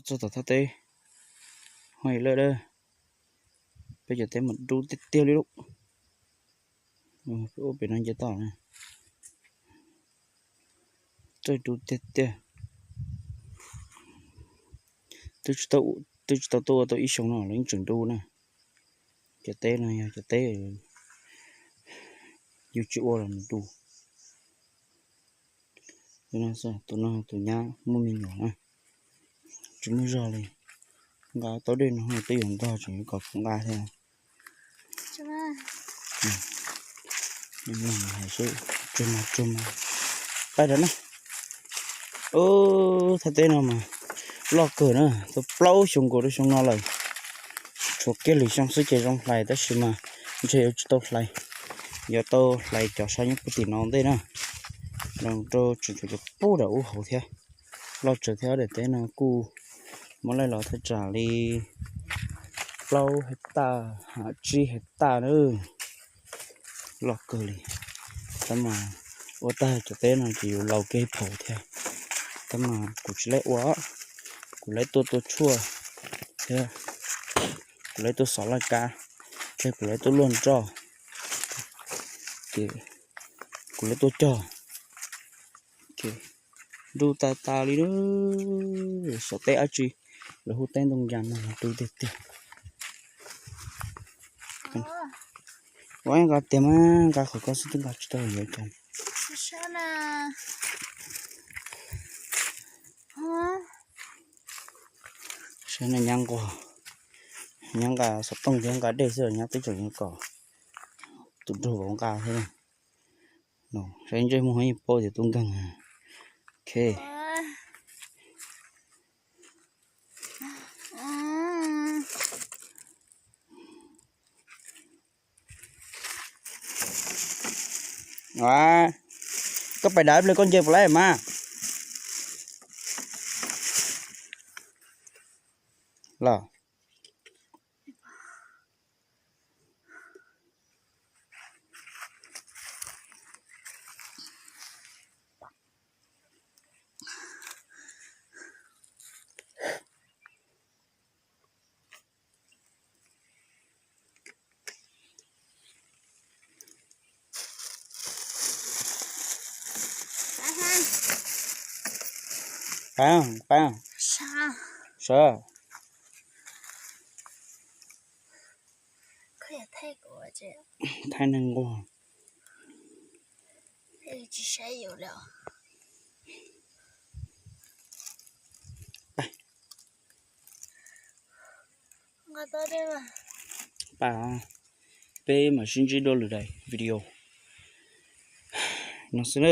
Txog tom thaj teb, hos lawm a, peb cov teb mas dub tiag tiag li lauj. Ua pem no nce toj, txawj dub tiag tiag. Twb tsis tau tuaj ua tau ib xyoos no los yeej tseem dub na. Cov teb no yog cov teb yus tsis ua los nws dub. Tus no tus nyab muaj me nyuam na, tsis muaj zog li. Nqa tau dej no twb yuav ntog tseem yuav kom kuv nqa thiab. Tsuag mas, tsuag mas. Pab rau na. Thaj teb no mas loj kawg na, tau plaub xyoo nkaus rau xyoo no lawm. Tshuav kiag lwm xyoo xwb ces zoo hlais tab sis mas ntshe yuav tsis tau hlais. Yuav tau hlais cov saib nyob puag tim no ntej na. Los rau tseem tshuav cov pub nram ub hauv thiab. Loj tsawv thiab, daim teb no kuj muab laij los thaj tsam li plaub hais tas, tsib hais tas na. Loj kawg li. Tab mas ua tag cov teb no ces yuav laus kiag ib phaum thiab. Tab mas kuv tsis laib ua, kuv laib tuaj tua tshuaj thiab kuv laib tuaj xov laj kab, thiab kuv laib tuaj luaj nroj, ces kuv laib tuaj cog. Ces ntuj tas tas li na, xyov teb dab tsi, lawv hu teb ntoo yas no ntuj tiag tiag. Ua nqa tiag mas nqa qhov ko xwb twb nqa tsis tau yuav cas. Saib na, nyab nqa, nyab nqa xov tooj thiab nqa dej xwb los nyab twb tseem yuav kom tus nraug vauv nqa thiab. Saib ntsej muag yeej paub tias tub nkeeg. Ok. Koj pais dav ib pliag koj nce puas laib mas. Los. Pab, pab. Sawv. Thaij neeg nquag. Pab, peb mam sib ntsib dua lwm daim video no xwb na.